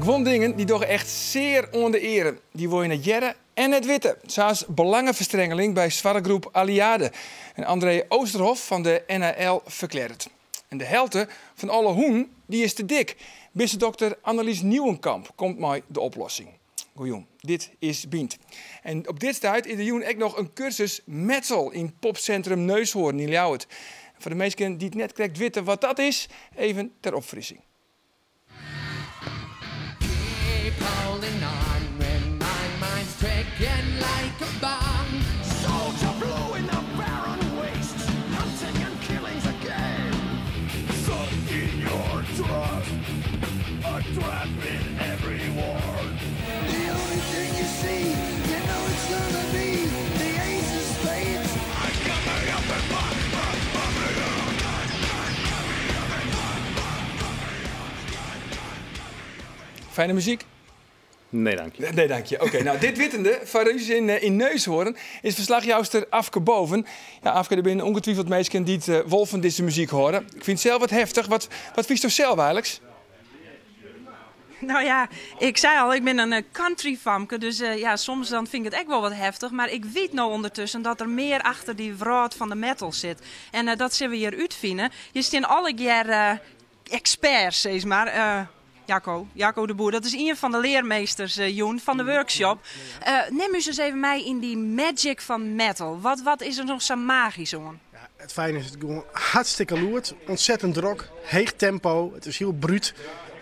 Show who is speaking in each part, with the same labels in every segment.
Speaker 1: Guon dingen dy dogge echt sear oan de earen. Dy wolle je net hearre en net witte. Sa as belangeferstrengeling by soarchgroep Alliade. En André Oosterhof fan de NHL ferklearret. En de helte fan alle hûnen dy is te dik. Bistedokter Annelies Nieuwenkamp komt mei de oplossing. Goejûn, dit is Bynt. En op dit stuit is der jûn ek noch in kursus metal yn popsintrum Neushoorn yn Ljouwert. Foar de minsken dy't net krekt witte wat dat is, even ter opfrissing.
Speaker 2: Keep holding on when my mind's ticking like a bomb.
Speaker 3: Soldier blue in the barren wastes, hunting and killing's a game. Sun in your trust, a trap in every war.
Speaker 2: The only thing you see, you know it's gonna be the ace of spades.
Speaker 3: I got me up and back, back, back me up.
Speaker 1: Fijne muzyk?
Speaker 4: Nee, dank je.
Speaker 1: Nee, dank je. Oké, nou, dit wittende foar ús yn Neushoorn is ferslachjouster Afke Boven. Ja, Afke, der binne ûngetwifeld minsken dy't wol fan dizze muzyk hâlde. Ik fyn it sels wat heftich. Wat fynsto sels eigenliks?
Speaker 5: Nou ja, ik sei al, ik bin in country famke, dus ja, soms dan fyn ik it ek wol wat heftich. Mar ik wit no ûndertusken dat der mear achter dy wrâld fan de metal sit. En dat sille we hjir útfine. Hjir stean allegear eksperts, sis mar. Jacco, Jacco de Boer, dat is ien fan de learmeesters jûn fan de workshop. Nim ús ris even mei yn dy magic fan metal. Wat is der noch sa magysk oan?
Speaker 6: Ja, it fijne is it gewoan hartstikke lûd, ontzettend drok, heech tempo, it is hiel brút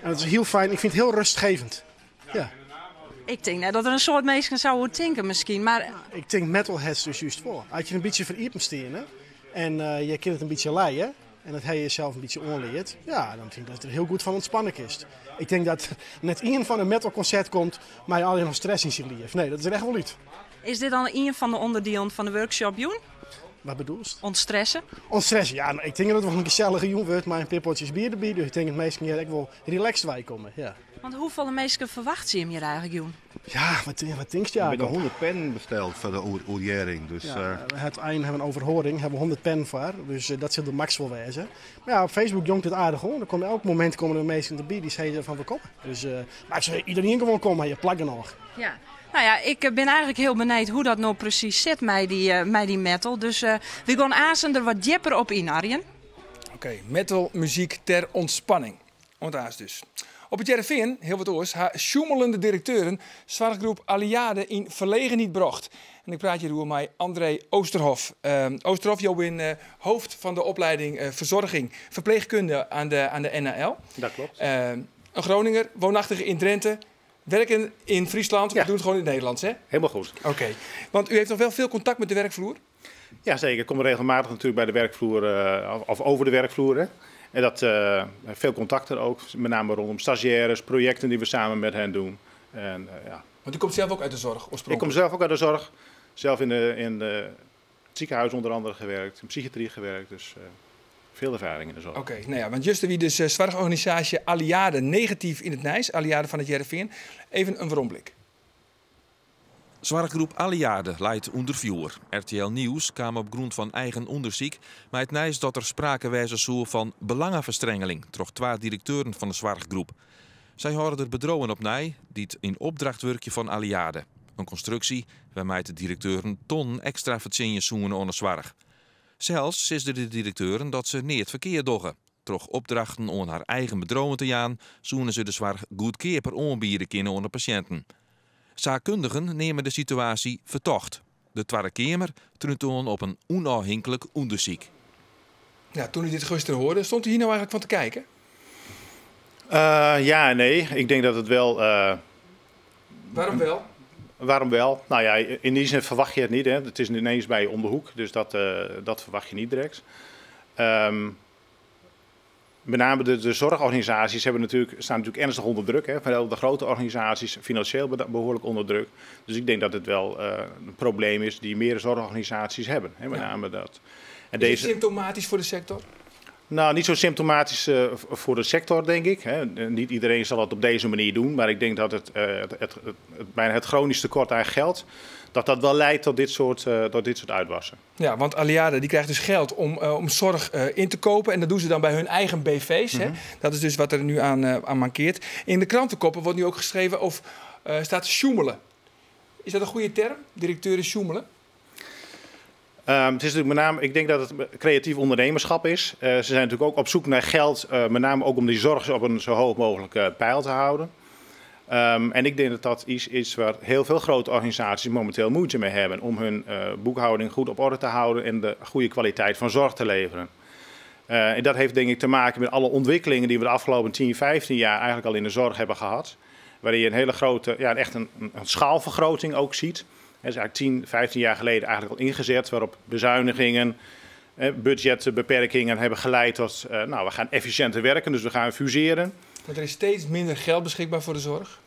Speaker 6: en it is hiel fijn. Ik fyn it hiel rustgevend. Ja.
Speaker 5: Ik tink net dat der in soad minsken sa oer tinke miskien, mar...
Speaker 6: Ik tink metalheads dus juist wol. As je in bytsje foar iepen steane en je kinne it in bytsje lije en dat ha je jesels in bytsje oanleard, ja, dan tink ik dat je der hiel goed fan ûntspanne kinst. Ik tink dat net ien fan in metalkonsert komt mei allegear noch stress yn syn liif. Nee, dat is der echt wol út.
Speaker 5: Is dit dan ien fan de ûnderdielen fan de workshop jûn?
Speaker 6: Wat bedoelst?
Speaker 5: Ontstresse?
Speaker 6: Ontstresse, ja. Ik tink dat it wol in gesellige jûn wurdt mei in pear potsjes bier derby. Dus ik tink dat minsken hjir ek wol relaxed weikomme. Ja.
Speaker 5: Want hoefolle minsken ferwachtsje jim hjir eigentlik jûn?
Speaker 6: Ja, wat tinkst, Jacob?
Speaker 7: Der binne 100 pennen besteld foar de oerhearring. Dus,
Speaker 6: Ja, het ein hawwe in overhoring, hawwe we 100 pennen foar. Dus dat sil de max wol wêze. Mar ja, op Facebook jonkt it aardich oan. Der komme elk momint komme der minsken derby dy sizze fan we komme. Dus, mar ik soe iderien gewoan komme, je plak genôch.
Speaker 5: Ja. Nou ja, ik bin eigentlik hiel benijd hoe't dat no presys sit mei dy metal. Dus we gean aansen der wat djipper op yn, Arjen.
Speaker 1: Oké, metalmuzyk ter ontspanning. Oant aanst dus. Op It Hearrenfean, hiel wat oars, ha sjoemelende direkteuren soarchgroep Alliade yn ferlegenheid brocht. En ik praat hjiroer mei André Oosterhof. Oosterhof, jo binne hoofd fan de opleiding Verzorging Verpleegkunde aan de NHL.
Speaker 4: Dat klopt.
Speaker 1: In Groninger, woonachtig in Drenthe, werken in Friesland, we doen het gewoon in het Nederlands, hè?
Speaker 4: Helemaal goed.
Speaker 1: Oké, want u heeft nog wel veel contact met de werkvloer?
Speaker 4: Ja, zeker. Ik kom regelmatig natuurlijk bij de werkvloer, of over de werkvloer. Hè. En dat, veel contacten ook, met name rondom stagiaires, projecten die we samen met hen doen. En, ja.
Speaker 1: Want u komt zelf ook uit de zorg, oorspronkelijk?
Speaker 4: Ik kom zelf ook uit de zorg. Zelf in het ziekenhuis onder andere gewerkt, in psychiatrie gewerkt. Dus veel ervaring in de zorg.
Speaker 1: Oké, nou ja, want juster wie dus zorgorganisatie Alliade negatief in het nijs, Alliade van het Hearrenfean. Even in weromblik.
Speaker 8: Soarchgroep Alliade leit ûnder fjoer. RTL Nieuws kaam op grûn fan eigen ûndersyk mei it nijs dat der sprake wêze soe fan belangeferstrengeling troch twa direkteuren fan de soarchgroep. Sy hâlde der bedriuwen op nei dy't yn opdracht wurkje fan Alliade. In konstruksje wêrmei't de direkteuren tonnen ekstra fertsjinje soene oan de soarch. Sels sizze de direkteuren dat se neat ferkeard dogge. Troch opdrachten oan har eigen bedriuwen te jaan, soene se de soarch goedkeaper oanbiede kinne oan de pasjinten. Saakkundigen neame de situaasje fertocht. De Twadde Keamer trunet oan op in ûnôfhinklik ûndersyk.
Speaker 1: Ja, toen u dit gisteren hoorde, stond u hier nou eigenlijk van te kijken?
Speaker 4: Ja en nee. Ik denk dat het wel...
Speaker 1: Waarom wel?
Speaker 4: Waarom wel? Nou ja, in die zin verwacht je het niet. Hè. Het is ineens bij je om de hoek, dus dat verwacht je niet direct. Met name de zorgorganisaties staan natuurlijk ernstig onder druk. Hè. Vooral de grote organisaties financieel behoorlijk onder druk. Dus ik denk dat het wel een probleem is die meer zorgorganisaties hebben. Hè. Met name dat. En
Speaker 1: Is het
Speaker 4: deze
Speaker 1: symptomatisch voor de sector?
Speaker 4: Nou, niet zo symptomatisch voor de sector, denk ik. Hè. Niet iedereen zal dat op deze manier doen, maar ik denk dat het bijna het chronisch tekort aan geld, dat dat wel leidt tot dit soort uitwassen.
Speaker 1: Ja, want Alliade die krijgt dus geld om zorg in te kopen. En dat doen ze dan bij hun eigen BV's. Hè? Dat is dus wat er nu aan mankeert. In de krantenkoppen wordt nu ook geschreven of staat sjoemelen. Is dat een goede term? Directeuren sjoemelen?
Speaker 4: Het is natuurlijk met name, ik denk dat het creatief ondernemerschap is. Ze zijn natuurlijk ook op zoek naar geld, met name ook om die zorg op een zo hoog mogelijk peil te houden. En ik denk dat dat iets is waar heel veel grote organisaties momenteel moeite mee hebben. Om hun boekhouding goed op orde te houden en de goede kwaliteit van zorg te leveren. En dat heeft denk ik te maken met alle ontwikkelingen die we de afgelopen 10, 15 jaar eigenlijk al in de zorg hebben gehad. Waarin je een hele grote, ja, echt een schaalvergroting ook ziet. Dat is eigenlijk 10, 15 jaar geleden eigenlijk al ingezet, waarop bezuinigingen, budgetbeperkingen hebben geleid tot, nou, we gaan efficiënter werken, dus we gaan fuseren.
Speaker 1: Want er is steeds minder geld beschikbaar voor de zorg?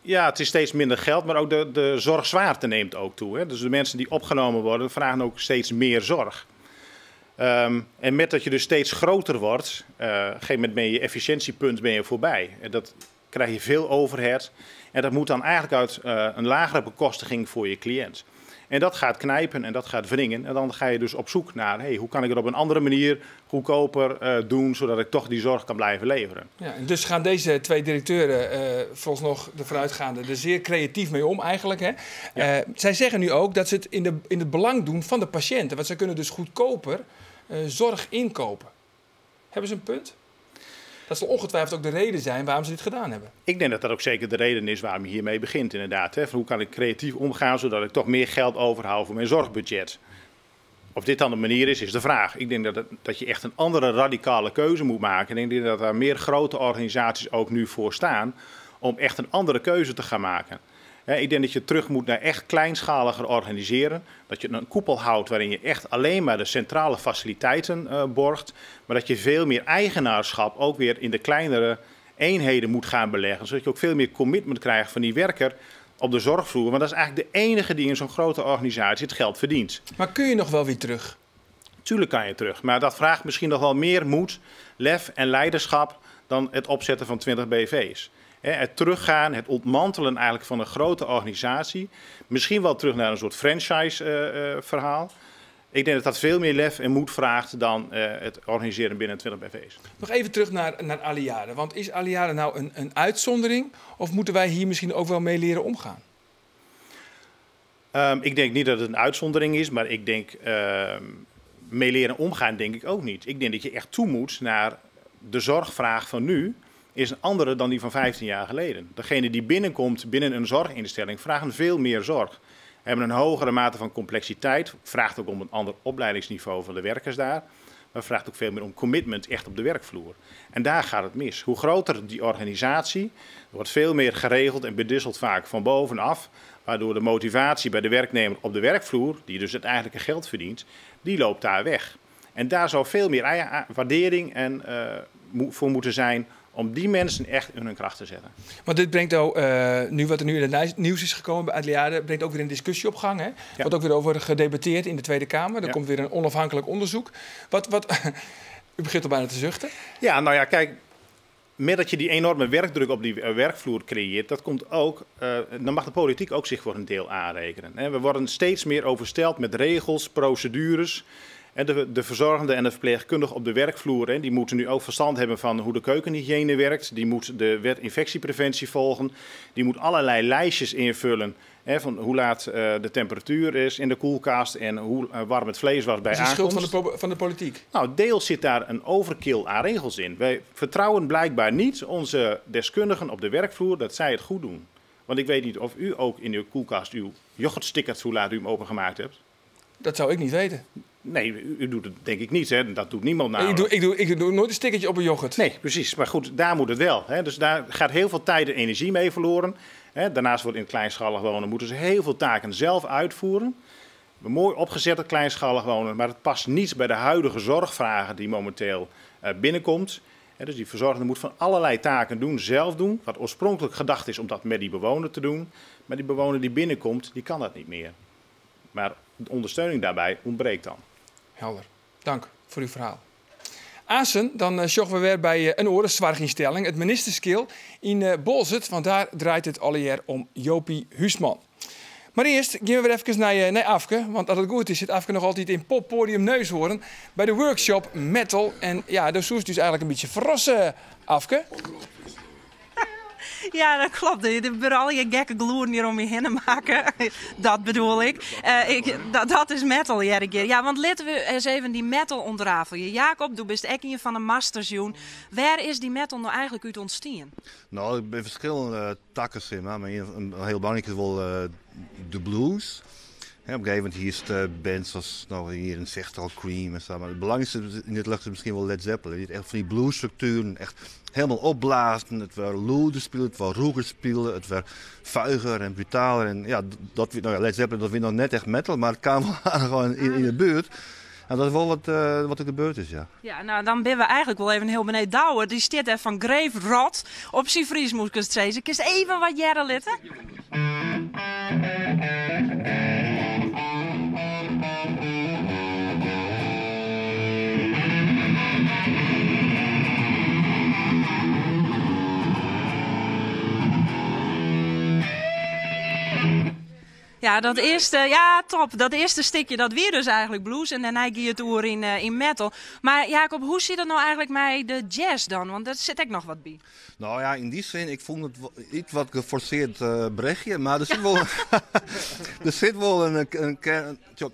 Speaker 4: Ja, het is steeds minder geld, maar ook de zorgzwaarte neemt ook toe. Hè. Dus de mensen die opgenomen worden, vragen ook steeds meer zorg. En met dat je dus steeds groter wordt, op een gegeven moment ben je efficiëntiepunt ben je voorbij. En dat krijg je veel overhead. En dat moet dan eigenlijk uit een lagere bekostiging voor je cliënt. En dat gaat knijpen en dat gaat wringen. En dan ga je dus op zoek naar, hey, hoe kan ik het op een andere manier goedkoper doen, zodat ik toch die zorg kan blijven leveren.
Speaker 1: Ja, en dus gaan deze twee directeuren, vooralsnog de vooruitgaande, er zeer creatief mee om eigenlijk. Hè? Zij zeggen nu ook dat ze het in het belang doen van de patiënten. Want zij kunnen dus goedkoper zorg inkopen. Hebben ze een punt? Dat zal ongetwijfeld ook de reden zijn waarom ze dit gedaan hebben.
Speaker 4: Ik denk dat dat ook zeker de reden is waarom je hiermee begint inderdaad. Hè? Van hoe kan ik creatief omgaan zodat ik toch meer geld overhoud voor mijn zorgbudget? Of dit dan de manier is, is de vraag. Ik denk dat je echt een andere radicale keuze moet maken. En ik denk dat daar meer grote organisaties ook nu voor staan om echt een andere keuze te gaan maken. Ik denk dat je terug moet naar echt kleinschaliger organiseren. Dat je een koepel houdt waarin je echt alleen maar de centrale faciliteiten borgt. Maar dat je veel meer eigenaarschap ook weer in de kleinere eenheden moet gaan beleggen. Zodat je ook veel meer commitment krijgt van die werker op de zorgvloer. Want dat is eigenlijk de enige die in zo'n grote organisatie het geld verdient.
Speaker 1: Maar kun je nog wel weer terug?
Speaker 4: Tuurlijk kan je terug. Maar dat vraagt misschien nog wel meer moed, lef en leiderschap dan het opzetten van 20 BV's. Het teruggaan, het ontmantelen eigenlijk van een grote organisatie. Misschien wel terug naar een soort franchise verhaal. Ik denk dat dat veel meer lef en moed vraagt dan het organiseren binnen 20 BV's.
Speaker 1: Nog even terug naar Alliade. Want is Alliade nou een uitzondering? Of moeten wij hier misschien ook wel mee leren omgaan?
Speaker 4: Ik denk niet dat het een uitzondering is, maar ik denk mee leren omgaan denk ik ook niet. Ik denk dat je echt toe moet naar de zorgvraag van nu is een andere dan die van 15 jaar geleden. Degene die binnenkomt binnen een zorginstelling vragen veel meer zorg. Hebben een hogere mate van complexiteit, vraagt ook om een ander opleidingsniveau van de werkers daar. Maar vraagt ook veel meer om commitment echt op de werkvloer. En daar gaat het mis. Hoe groter die organisatie, er wordt veel meer geregeld en bedisseld vaak van bovenaf. Waardoor de motivatie bij de werknemer op de werkvloer, die dus het eigenlijke geld verdient, die loopt daar weg. En daar zou veel meer waardering en voor moeten zijn om die mensen echt in hun kracht te zetten.
Speaker 1: Want dit brengt ook, nu wat er nu in het nieuws is gekomen bij Alliade, brengt ook weer een discussie op gang. Hè? Wordt ook weer over gedebatteerd in de Tweede Kamer. Er komt weer een onafhankelijk onderzoek. U begint al bijna te zuchten.
Speaker 4: Ja, nou ja, kijk, met dat je die enorme werkdruk op die werkvloer creëert, dat komt ook, dan mag de politiek ook zich voor een deel aanrekenen. Hè? We worden steeds meer oversteld met regels, procedures. En de verzorgende en de verpleegkundige op de werkvloer, hè, die moeten nu ook verstand hebben van hoe de keukenhygiëne werkt. Die moet de wet infectiepreventie volgen. Die moet allerlei lijstjes invullen, hè, van hoe laat de temperatuur is in de koelkast en hoe warm het vlees was bij
Speaker 1: Is het schuld
Speaker 4: aankomst.
Speaker 1: van de politiek?
Speaker 4: Deels zit daar een overkill aan regels in. Wij vertrouwen blijkbaar niet onze deskundigen op de werkvloer dat zij het goed doen. Want ik weet niet of u ook in uw koelkast uw yoghurt stickert hoe laat u hem opengemaakt hebt.
Speaker 1: Dat zou ik niet weten.
Speaker 4: Nee, u doet het denk ik niet. Hè? Dat doet niemand namelijk.
Speaker 1: Ik doe nooit een stickertje op een yoghurt.
Speaker 4: Nee, precies. Maar goed, daar moet het wel. Hè? Dus daar gaat heel veel tijd en energie mee verloren. Hè? Daarnaast wordt in het kleinschalig wonen, moeten ze heel veel taken zelf uitvoeren. Mooi opgezet het kleinschalig wonen, maar het past niet bij de huidige zorgvragen die momenteel binnenkomt. Hè, dus die verzorgende moet van allerlei taken doen, zelf doen. Wat oorspronkelijk gedacht is om dat met die bewoner te doen. Maar die bewoner die binnenkomt, die kan dat niet meer. Maar de ondersteuning daarbij ontbreekt dan.
Speaker 1: Helder. Dank voor uw verhaal. Aansen, dan sjogge we wer by in oare soarchynstelling, it Menistenskil yn Boalsert, want dêr draait it allegear om Jopie Huisman. Mar earst gean we wer efkes nei Afke, want as it goed is sit Afke noch altyd yn poppodium Neushoorn by de workshop Metal. En ja, do soest ús eigenlik in bytsje ferrasse, Afke.
Speaker 5: Ja, dat klopt. Der wurde allegear gekke gelûden hjir om my hinne makke. Dat bedoel ik. Ik dat is metal, hear ik hjir. Ja, want litte we ris even dy metal ûntrafelje. Jacob, do bist ek ien fan de masters jûn. Wêr is dy metal no eigenlik út ûntstien?
Speaker 7: No, der binne ferskillende takken, sis mar. Mar in hiel belangrike is wol de blues. Op in gegeven momint hiest bands as no yn jierren 60 al Cream en sa. Mar it belangrykste yn dit ljocht is miskien wol Led Zeppelin. Dy't echt fan dy bluesstruktueren echt helemaal opblaasden. It wer lûder spile, it wer rûger spile, it wer fuiger en brutaler. En ja, dat wie, no ja, Led Zeppelin dat wie noch net echt metal, mar it kaam wol aardich yn de buert. En dat is wol wat der gebeurd is, ja.
Speaker 5: Ja, no dan binne we eigenlik wol even hiel benijd. Douwe, dy stiet dêr fan Grave Rot op syn Fries, moat ik it sizze. Kinst even wat hearre litte? Ja, dat earste, ja, top. Dat earste stikje, dat wie dus eigenlik blues en dêrnei gie it oer yn metal. Mar Jacob, hoe sit it no eigenlik mei de jazz dan? Want dêr sit ek noch wat by.
Speaker 7: No ja, yn dy sin, ik fûn it iets wat geforseerd brechje, mar der sit wol, der sit wol in kern, tsjok,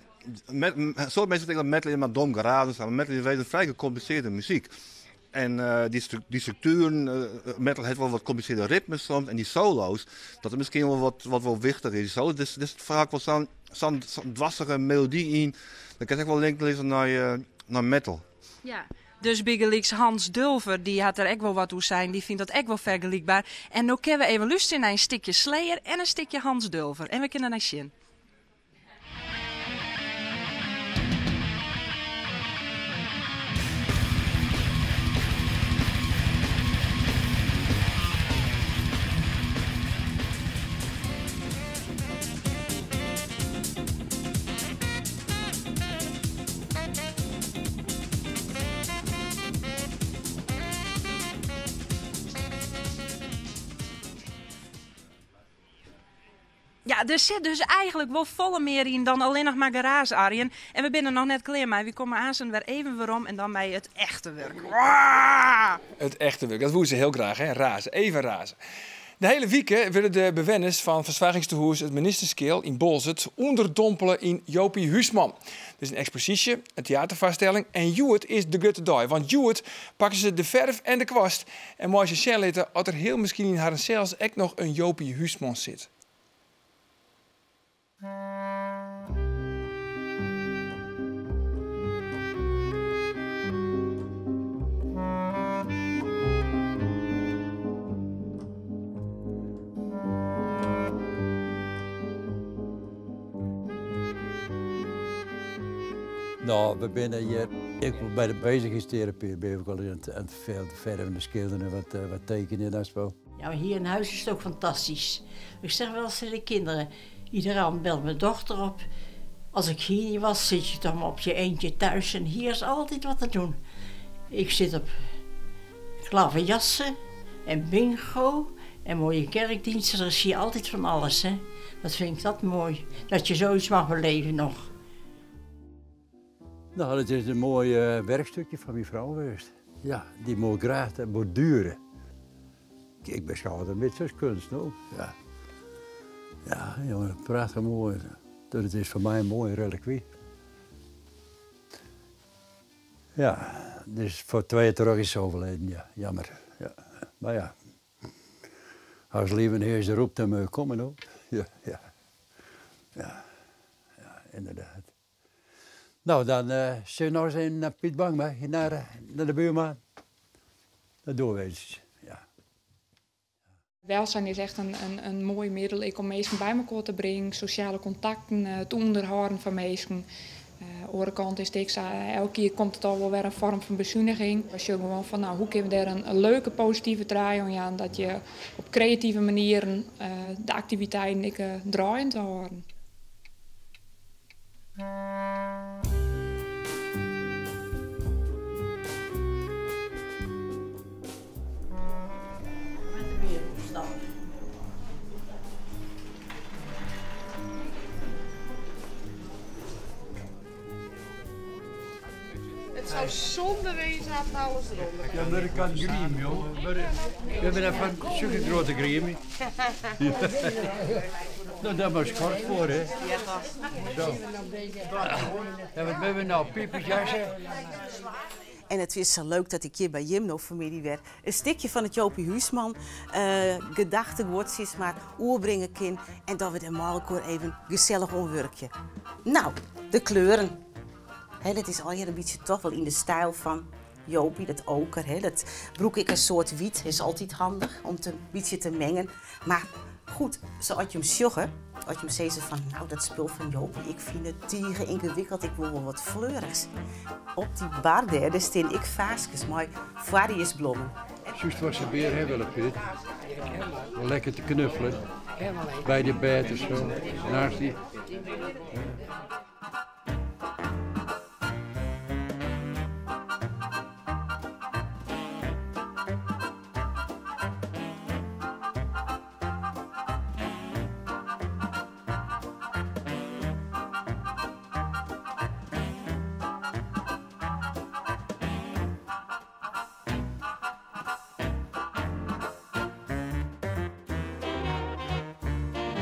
Speaker 7: met, in soad minsken tinke dat metal is mar dom geraas en sa, mar metal is wezen frij gekomplisearde muzyk. En dy struktueren, metal hat wol wat komplisearde ritmes soms en dy solo's, dat is miskien wol wat wol wichtich is. Dy solo's, der sit faak wol sa'n dwarsige melody yn, dan kinst ek wol link lizze nei metal.
Speaker 5: Ja, dus bygelyks Hans Dulfer, dy hat der ek wol wat oer sein, dy fynt dat ek wol fergelykber. En no kinne we even lústerje nei in stikje Slayer en in stikje Hans Dulfer. En we kinne nei sjen. Ja, der sit dus eigenlik wol folle mear yn dan allinnich mar geraas, Arjen. En we binne noch net klear mei. Wy komme aansen wer even werom en dan mei it echte wurk.
Speaker 1: It echte wurk, dat woe se hiel graach, hè? Raze, even raze. De hiele wike wurde de bewenners fan fersoargingstehûs It Menistenskil yn Boalsert ûnderdompele yn Jopie Huisman. Der is in eksposysje, in teaterfoarstelling en hjoed is de grutte dei. Want hjoed pakke se de ferf en de kwast en meie se sjen litte oft der hiel miskien yn harren sels ek noch in Jopie Huisman sit.
Speaker 9: No, we binne hjir ek wol by de beuzichheidsterapy bin ik wol oan it ferven en skilderjen en wat tekenjen en sa.
Speaker 10: Ja, maar hier in huis is het ook fantastisch. Ik zeg wel eens tegen de kinderen, iedere avond belt mijn dochter op. Als ik hier niet was, zit je toch maar op je eentje thuis en hier is altijd wat te doen. Ik zit op klaverjassen en bingo en mooie kerkdiensten. Er is hier altijd van alles, hè. Wat vind ik dat mooi, dat je zoiets mag beleven nog.
Speaker 9: No, dat is in moai werkstukje fan myn frou west. Ja, dy moat graach borduere. Ik beskou it in bytsje as keunst, no. Ja, ja, jonge, prachtich moai. Dus it is foar my in moaie relikwy. Ja, dus foar twa jier terug is se overleden, ja. Jammer, ja. Mar ja, as lieve Heer roept, dan moat je komme, no. Ja, ja. Ja, ja, ynderdaad. No, dan sille we noch ris even nei Piet Bangma, nei de buorman. Dat dogge we eventsjes, ja.
Speaker 11: Welzijn is echt in moai middel ek om minsken by mekoar te bringen, sosjale kontakten te ûnderhâlden foar minsken. Oare kant is it ek sa, elk jier komt it al wol wer in foarm fan besuniging. We sjogge gewoan fan, no, hoe kinne we dêr in leuke positive draai oan jaan, dat je op kreative manieren de aktiviteiten ek draaiend te hâlden.
Speaker 12: Het zou zonde wezen als alles eronder
Speaker 9: Ja, maar ik kan griem, joh. We hebben even zulke grote griem. Nou, daar was kort voor, hè.
Speaker 12: Ja, toch.
Speaker 9: Zo. Ja, wat hebben we nou? Piepjesjassen?
Speaker 13: En het is zo leuk dat ik hier bij Jim nog familie werd. Een stukje van het Jopie Huisman gedachtewoordjes maar oerbrengen kind. En dat we de malkoor even gezellig onwerkje. Nou, de kleuren. Hè, dat is al hier een beetje toch wel in de stijl van Jopie, dat oker. Hè, dat broek ik een soort wiet, is altijd handig om het een beetje te mengen. Maar goed, zoals je hem sjoggen, als je hem zei van, nou dat spul van Jopie, ik vind het tegen ingewikkeld, ik wil wel wat fleurigs. Op die bar daar, daar staan ik vaasjes, mooi variusblommen.
Speaker 9: Juist was ze weer hebben, Piet. Wel lekker te knuffelen. Bij de bed of zo. Naast die.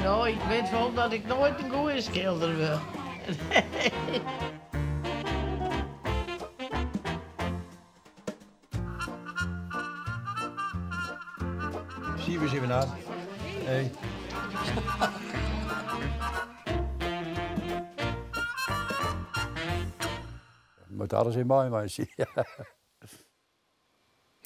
Speaker 12: Nou, ik weet wel dat ik nooit een goede schilder wil.
Speaker 9: Zie we eens even aan. Hey. Moet alles in mooi maar zien.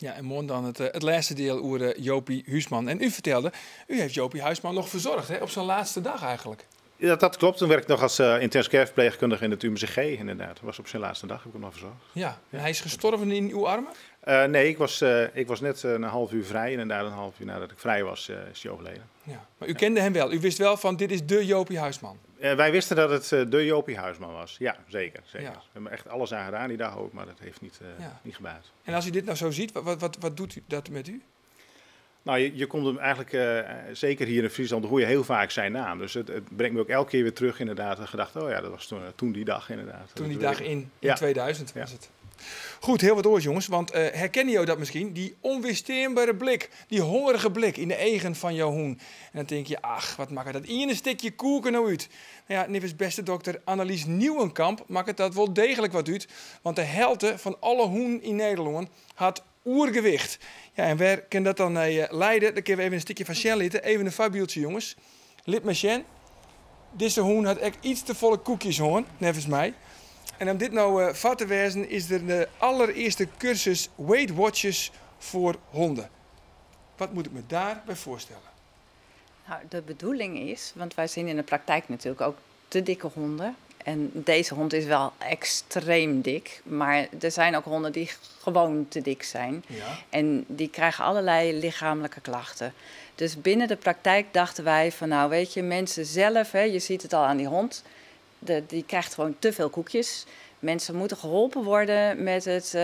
Speaker 1: Ja, en morgen dan het laatste deel over Jopie Huisman. En u vertelde, u heeft Jopie Huisman nog verzorgd, hè, op zijn laatste dag eigenlijk.
Speaker 4: Ja, dat klopt. Toen werkte ik nog als intensive care verpleegkundige in het UMCG, inderdaad. Dat was op zijn laatste dag, heb ik hem nog verzorgd.
Speaker 1: Ja, en hij is gestorven in uw armen?
Speaker 4: Nee, ik was net een half uur vrij. En inderdaad een half uur nadat ik vrij was, is hij overleden.
Speaker 1: Ja, maar u kende hem wel. U wist wel van, dit is de Jopie Huisman.
Speaker 4: Wij wisten dat het de Jopie Huisman was. Ja, zeker, zeker.
Speaker 1: Ja.
Speaker 4: We hebben echt alles aan gedaan die dag ook, maar dat heeft niet gebaat.
Speaker 1: En als u dit nou zo ziet, wat doet u dat met u?
Speaker 4: Nou, je komt hem eigenlijk, zeker hier in Friesland, hoor je heel vaak zijn naam. Dus het brengt me ook elke keer weer terug inderdaad. De gedachte, oh ja, dat was toen die dag inderdaad.
Speaker 1: Toen die dag in 2000 was het. Goed, heel wat oors jongens, want herkennen jullie dat misschien? Die onweerstaanbare blik, die hongerige blik in de eigen van jouw hoen. En dan denk je, ach, wat maakt dat ene stukje koeken nou uit? Nou ja, nevens beste dokter Annelies Nieuwenkamp maakt het dat wel degelijk wat uit. Want de helte van alle hoen in Nederland had oergewicht. Ja, en waar kan dat dan leiden? Dan kunnen we even een stukje van Sjen laten. Even een voorbeeldje, jongens. Lid maar Sjen. Deze hoen had echt iets te volle koekjes, hoor, nevens mij. En om dit nou vat te wijzen, is er de allereerste cursus Weight Watchers voor honden. Wat moet ik me daarbij voorstellen?
Speaker 14: Nou, de bedoeling is, want wij zien in de praktijk natuurlijk ook te dikke honden. En deze hond is wel extreem dik, maar er zijn ook honden die gewoon te dik zijn.
Speaker 1: Ja.
Speaker 14: En die krijgen allerlei lichamelijke klachten. Dus binnen de praktijk dachten wij van, nou weet je, mensen zelf, hè, je ziet het al aan die hond, die krijgt gewoon te veel koekjes. Mensen moeten geholpen worden met het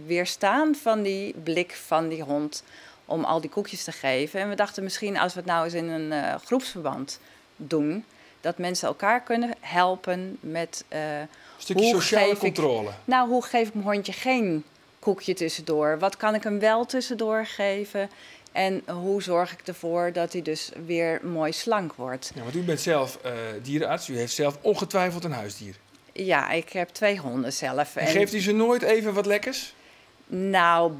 Speaker 14: weerstaan van die blik van die hond om al die koekjes te geven. En we dachten misschien als we het nou eens in een groepsverband doen, dat mensen elkaar kunnen helpen met...
Speaker 1: een stukje sociale controle.
Speaker 14: Nou, hoe geef ik mijn hondje geen koekje tussendoor? Wat kan ik hem wel tussendoor geven? En hoe zorg ik ervoor dat hij dus weer mooi slank wordt?
Speaker 1: Ja, want u bent zelf dierenarts. U heeft zelf ongetwijfeld een huisdier.
Speaker 14: Ja, ik heb 2 honden zelf.
Speaker 1: En geeft u ze nooit even wat lekkers?
Speaker 14: Nou,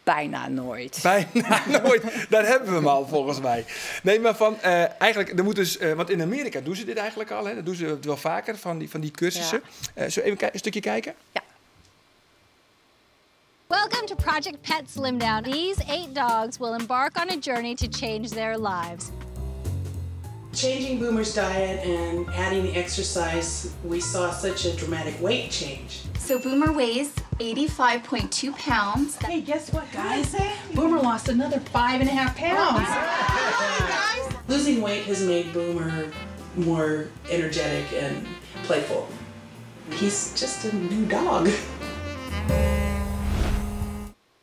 Speaker 14: bijna nooit.
Speaker 1: Bijna nooit. Daar hebben we hem al, volgens mij. Nee, maar van eigenlijk, er moet dus, want in Amerika doen ze dit eigenlijk al, hè? Dat doen ze het wel vaker, van die cursussen.
Speaker 14: Ja.
Speaker 1: Zullen we even een stukje kijken?
Speaker 14: Ja.
Speaker 15: Welcome to Project Pet Slim Down. These 8 dogs will embark on a journey to change their lives.
Speaker 16: Changing Boomer's diet and adding the exercise, we saw such a dramatic weight change.
Speaker 17: So Boomer weighs 85.2 pounds.
Speaker 16: Hey, guess what, guys? Boomer lost another 5.5 pounds.
Speaker 17: Hi, guys.
Speaker 16: Losing weight has made Boomer more energetic and playful. He's just a new dog.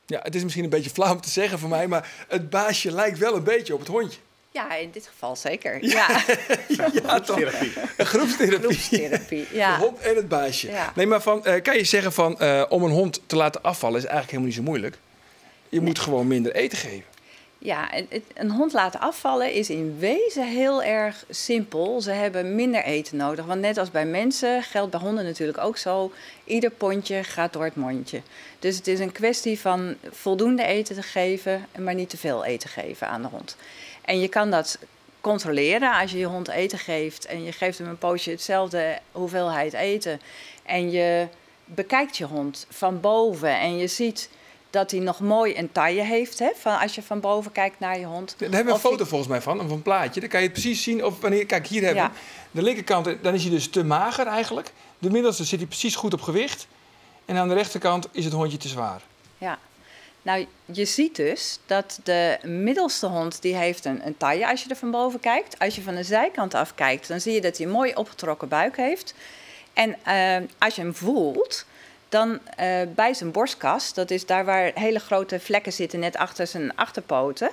Speaker 1: Ja, het is misschien een beetje flauw om te zeggen voor mij, maar het baasje lijkt wel een beetje op het hondje.
Speaker 14: Ja, in dit geval zeker. Ja,
Speaker 1: Ja, toch? Een groepstherapie.
Speaker 14: Groepstherapie, ja.
Speaker 1: De hond en het baasje.
Speaker 14: Ja.
Speaker 1: Nee, maar van, kan je zeggen van, om een hond te laten afvallen is eigenlijk helemaal niet zo moeilijk. Je moet gewoon minder eten geven.
Speaker 14: Ja, een hond laten afvallen is in wezen heel erg simpel. Ze hebben minder eten nodig. Want net als bij mensen geldt bij honden natuurlijk ook zo. Ieder pondje gaat door het mondje. Dus het is een kwestie van voldoende eten te geven, maar niet te veel eten geven aan de hond. En je kan dat controleren als je je hond eten geeft en je geeft hem een poosje hetzelfde hoeveelheid eten. En je bekijkt je hond van boven en je ziet dat hij nog mooi een taille heeft, hè, van als je van boven kijkt naar je hond.
Speaker 1: Daar hebben we een
Speaker 14: Of je
Speaker 1: foto volgens mij van, of een plaatje. Dan kan je het precies zien of wanneer. Kijk, hier hebben we hem. De linkerkant, dan is hij dus te mager eigenlijk. De middelste zit hij precies goed op gewicht. En aan de rechterkant is het hondje te zwaar.
Speaker 14: Ja. Je ziet dus dat de middelste hond, die heeft een taille als je er van boven kijkt. Als je van de zijkant af kijkt, dan zie je dat hij een mooi opgetrokken buik heeft. En als je hem voelt, dan bij zijn borstkas, dat is daar waar hele grote vlekken zitten, net achter zijn achterpoten,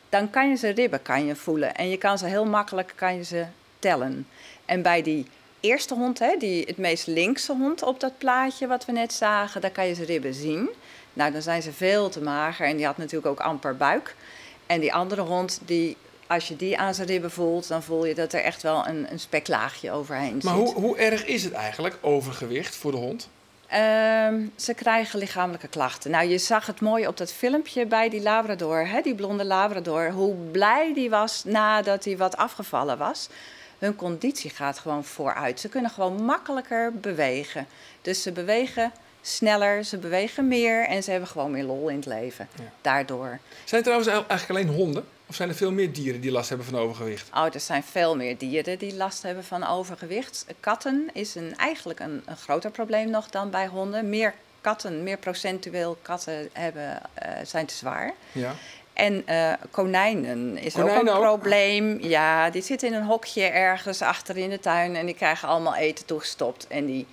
Speaker 14: dan kan je zijn ribben voelen. En je kan ze heel makkelijk tellen. En bij die eerste hond, hè, die het meest linkse hond op dat plaatje wat we net zagen, daar kan je zijn ribben zien. Dan zijn ze veel te mager en die had natuurlijk ook amper buik. En die andere hond, als je die aan zijn ribben voelt, dan voel je dat er echt wel een speklaagje overheen
Speaker 1: Maar
Speaker 14: zit.
Speaker 1: hoe erg is het eigenlijk, overgewicht voor de hond?
Speaker 14: Ze krijgen lichamelijke klachten. Je zag het mooi op dat filmpje bij die Labrador, hè, die blonde Labrador, hoe blij die was nadat hij wat afgevallen was. Hun conditie gaat gewoon vooruit. Ze kunnen gewoon makkelijker bewegen. Dus ze bewegen sneller, ze bewegen meer en ze hebben gewoon meer lol in het leven. Daardoor.
Speaker 1: Zijn het trouwens eigenlijk alleen honden? Of zijn er veel meer dieren die last hebben van overgewicht?
Speaker 14: Oh, er zijn veel meer dieren die last hebben van overgewicht. Katten is eigenlijk een groter probleem nog dan bij honden. Meer katten, meer procentueel katten zijn te zwaar. En konijnen is ook
Speaker 1: Konijnen
Speaker 14: een
Speaker 1: ook?
Speaker 14: probleem. Ja, die zitten in een hokje ergens achter in de tuin en die krijgen allemaal eten toegestopt. En die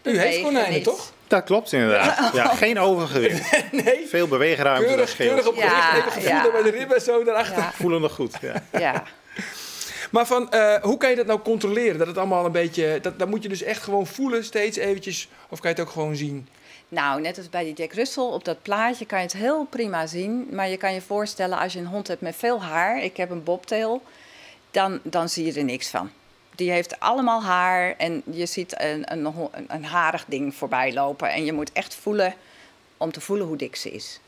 Speaker 1: U heeft
Speaker 14: bewegen
Speaker 1: konijnen,
Speaker 14: niet.
Speaker 1: toch?
Speaker 4: Dat klopt inderdaad. Ja, geen overgewicht.
Speaker 1: Nee.
Speaker 4: Veel beweegruimte, dat
Speaker 1: Keurig,
Speaker 4: scheelt.
Speaker 1: keurig op gewicht. Even gevoel daar bij de ribben en zo daarachter.
Speaker 4: Voelen nog goed, ja.
Speaker 1: Maar hoe kan je dat nou controleren? Dat het allemaal een beetje, dat moet je dus echt gewoon voelen steeds eventjes. Of kan je het ook gewoon zien?
Speaker 14: Net als bij die Jack Russell, op dat plaatje kan je het heel prima zien. Maar je kan je voorstellen, als je een hond hebt met veel haar, ik heb een bobtail, dan zie je er niks van. Die heeft allemaal haar en je ziet een harig ding voorbij lopen. En je moet echt voelen om te voelen hoe dik ze is.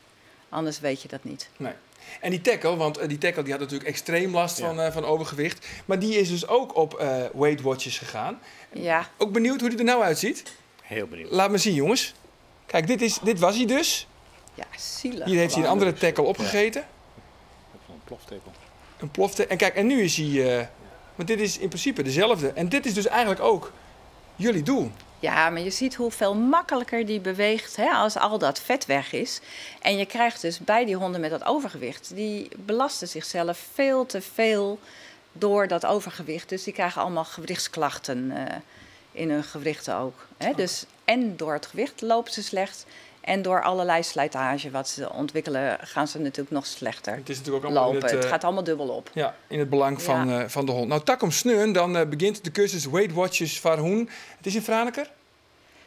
Speaker 14: Anders weet je dat niet.
Speaker 1: Nee. En die tackle, want die tackle die had natuurlijk extreem last van overgewicht. Maar die is dus ook op Weight Watchers gegaan. Ook benieuwd hoe die er nou uitziet?
Speaker 4: Heel benieuwd.
Speaker 1: Laat me zien, jongens. Kijk, dit was hij dus.
Speaker 14: Ja, zielig.
Speaker 1: Hier heeft hij een andere tackle opgegeten.
Speaker 4: Een ploftackle.
Speaker 1: Een ploftackle. En kijk, en nu is hij... want dit is in principe dezelfde. En dit is dus eigenlijk ook jullie doel.
Speaker 14: Ja, maar je ziet hoeveel makkelijker die beweegt, hè, als al dat vet weg is. En je krijgt dus bij die honden met dat overgewicht, die belasten zichzelf veel te veel door dat overgewicht. Dus die krijgen allemaal gewrichtsklachten in hun gewrichten ook. Hè. Dus en door het gewicht lopen ze slecht. En door allerlei slijtage wat ze ontwikkelen, gaan ze natuurlijk nog slechter
Speaker 1: Het is natuurlijk ook allemaal in
Speaker 14: lopen.
Speaker 1: het,
Speaker 14: Het gaat allemaal dubbel op.
Speaker 1: Ja, in het belang van de hond. Takom sneun, dan begint de cursus Weight Watchers foar Hûnen. Het is in Franeker?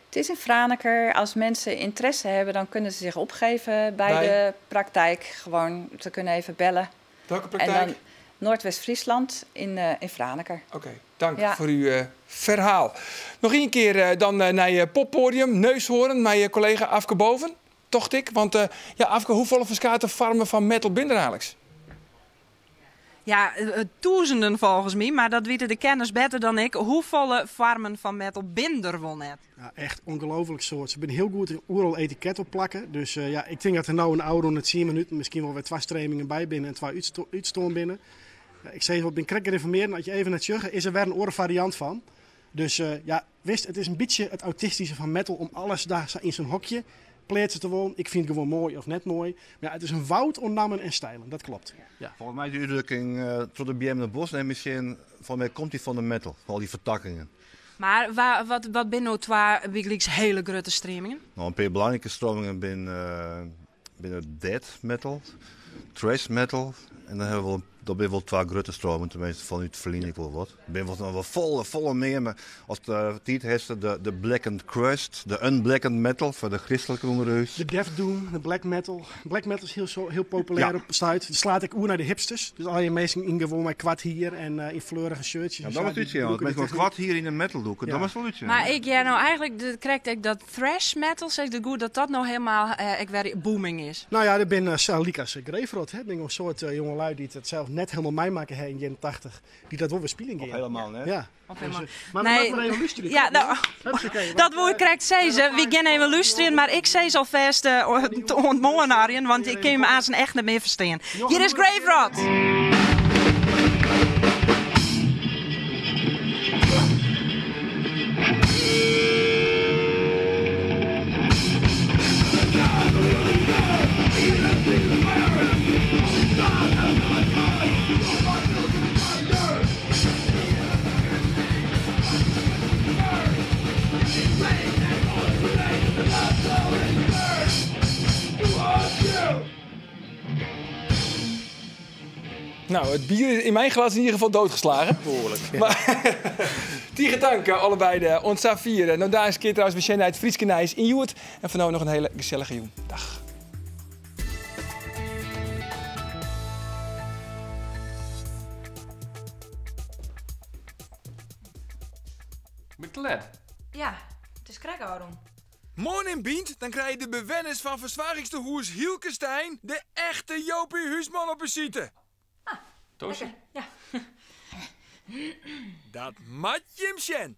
Speaker 14: Het is in Franeker. Als mensen interesse hebben, dan kunnen ze zich opgeven bij
Speaker 1: Bij?
Speaker 14: de praktijk. Gewoon, ze kunnen even bellen.
Speaker 1: Welke
Speaker 14: En
Speaker 1: praktijk?
Speaker 14: dan Noordwest-Friesland in Franeker.
Speaker 1: Oké, dank voor uw verhaal. Nog één keer dan naar je poppodium, Neushoorn, met je collega Afke Boven, tocht ik. Want Afke, hoeveel verskate farmen van metal binnen Alex?
Speaker 5: Ja, duizenden volgens mij, maar dat weten de kenners beter dan ik. Hoeveel farmen van metal binder won het?
Speaker 6: Ja, echt ongelooflijk soort. Ze zijn heel goed in oeral etiket op plakken. Dus ik denk dat er nou een oude rond de 10 minuten misschien wel weer 2 stremingen bij binnen en 2 uitstoom binnen. Ja, ik zei, ik ben krek geïnformeerd, als je even naar Tjugge, is er weer een orenvariant van. Dus wist, het is een beetje het autistische van metal om alles daar in zo'n hokje pleert te wonen. Ik vind het gewoon mooi of net mooi. Maar het is een woud onnammen en stijlen, dat klopt. Ja.
Speaker 7: Volgens mij is de uitdrukking tot de BM de Bos en misschien, volgens mij komt die van de metal, van al die vertakkingen.
Speaker 5: Maar wat binnen nou twee wekelijks hele grote stromingen?
Speaker 7: Een paar belangrijke stromingen binnen death metal, thrash metal en dan hebben we wel een Dat binne wol twa grutte streamingen, tenminste fanút it ferline ek wol wat. Der binne wol noch folle, folle mear, mar ast tiid hast, de blackened crust, de unblackened metal foar de kristlike ûnder ús.
Speaker 6: De death doom, de black metal. Black metal is hiel, hiel populêr op it stuit. It slaat ek oer nei de hipsters. Dus allegear minsken yn gewoan mei koart hier en yn fleurige shirtsjes.
Speaker 7: Ja, dat moat útsjen. As minsken mei koart hier yn de metal dûke, dat moat wol útsjen.
Speaker 5: Mar ik hear no eigentlik krekt ek dat thrash metal, sis ik goed dat dat no helemaal ek wer booming is?
Speaker 6: No ja, der binne sa lykas Graverot, hè, binne in soad jongelui dy't it sels net helemaal meimakke ha yn de jierren 80, dy't dat wol wer spyljen gean.
Speaker 7: Of helemaal net.
Speaker 6: Ja.
Speaker 5: Of helemaal.
Speaker 6: Dus, mar we
Speaker 5: Nee.
Speaker 6: moatte mar even lústerje.
Speaker 5: Ja, no,
Speaker 6: Hupsakee, want,
Speaker 5: dat woe ik krekt sizze. Wy gean even lústerjen, mar ik sis alfêst oant moarn, Arjen, want ik kin him aanst echt net mear ferstean. Hjir is Graverot!
Speaker 1: Nou, it bier is yn myn glas yn ieder gefal doodgeslagen.
Speaker 4: Behoarlik.
Speaker 1: Mar tige tank allebeide. Oant safier. No daliks kear trouwens wer sjen nei it Fryske nijs yn Hjoed. En foar no noch in hiele gesellige jûn. Dag.
Speaker 18: Ben ik te let?
Speaker 5: Ja, it is krekt ôfrûn.
Speaker 1: Moarn yn Bynt, dan krije de bewenners fan fersoargingstehûs Hylkestein de echte Jopie Huisman op besite.
Speaker 5: Ah,
Speaker 18: Toastje?
Speaker 5: Ja.
Speaker 1: Dat moat jim sjen.